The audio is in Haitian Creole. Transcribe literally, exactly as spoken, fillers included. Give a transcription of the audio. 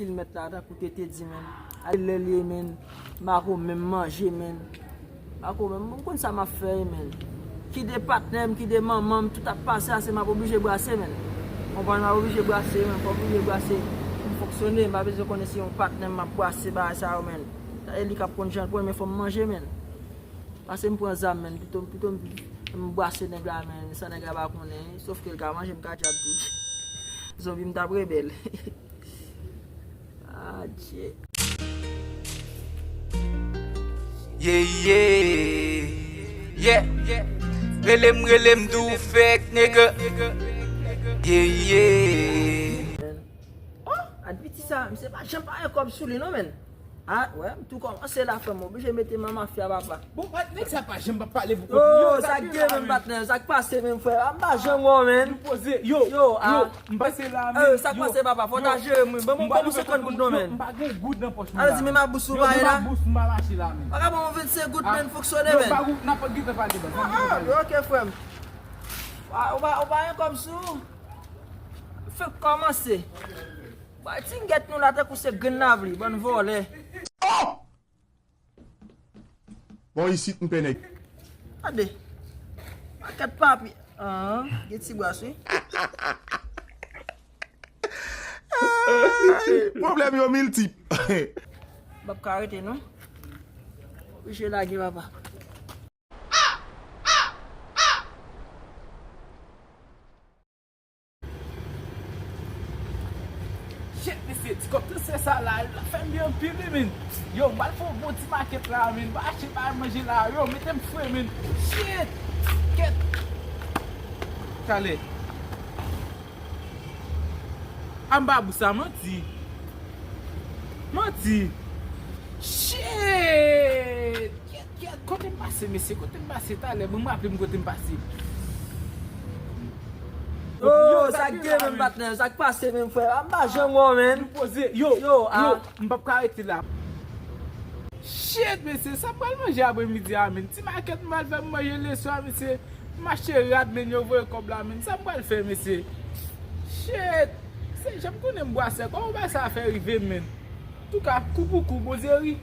Kilomèt la, tankou te te di, menn. Ale lè li ye, menn. M pa ko menm manje, menn. M pa ko menm, m konn sa m ap fè, menn. Ki de patnè m, ki de manman m, tout ap pase a, se m ap oblije brase, menn. Konprann, m ap oblije brase, menn. Fò m oblije brase pou m fonksyone. M pa bezwen konnen se yon patnè m m ap brase bagay sa yo, menn. E li k ap konn jan l pran, men fò m manje, menn. Pase m pran zam, menn. Pito, pito m, m brase nèg la, menn. San nèg la pa konnen. Sof ke l ka manje m kadyak tou. Zonbi m t ap rebèl. Adje. Yeah, yeah. Yeah, yeah. Rele m, rele m, di w fèk, nigga. Yeah, yeah. Oh, Adpiti sa, misye pa janm pa gen kòb sou li non, menn. Ah, wè, m tou kòmanse la, frè m, oblije mete m nan mafya, papa. Bon, nèg sa pa janm pa pale pou kont li. Yo, sa k gen menm, patnè, sa k pase menm, frè? M pa janm wè w, menn. Nou poze, yo, yo, ah. M pase la, menn. Sa k pase, papa? Fò w ta jere m, wi. Ban m, ban m senkant goud non, menn. M pa gen goud nan pòch mwen la. Alò, di menm abous ou bay la. Menm abous m pa mache la, menn. Pa ka ban m vennsenk goud, menn, fonksyone, menn. Yo, pa goud, n ap gentan pale, baz. Ah, ok, frè m. Ou pa, ou pa gen kòb sou ou? Fèk kòmanse. Bay tingèt nou la tankou se grenn lavli, bann vòlè. Oh! Bon isit m pè nèg. Gade. Pakèt papye. Ah, gen ti bras wi. Pwoblèm yo miltip. M p ap ka rete non. Oblije lage papa. Shit, mesye, ti kòb transfè sa la, l ap fè m byen anpil wi, menn. Yo, m pral fè yon bon ti makèt la, menn. M pral achte bagay manje la. Yo, mete m fre, menn. Shit! Kèt! Talè. A m pa bou sa, manti. Manti. Shit! Kèt, kèt, kote m pase, mesye? Kote m pase talè? Bon, m raple m kote m pase. Yo, sa k gen menm, patnè? Sa k pase menm, frè? M pa janm wè w, menn. Nou poze, yo, yo, m p ap ka rete la. Shit, mesye, sa m pral manje apremidi a, menn? Ti makèt m pral fè m manje leswa, mesye. M achte rad, menn, yo voye kòb la, menn. Sa m pral fè, mesye? Shit! Se jan m konnen m bwasè. Kòman bagay sa fè rive m, menn? Antouka, kou pou kou, Bondye ri.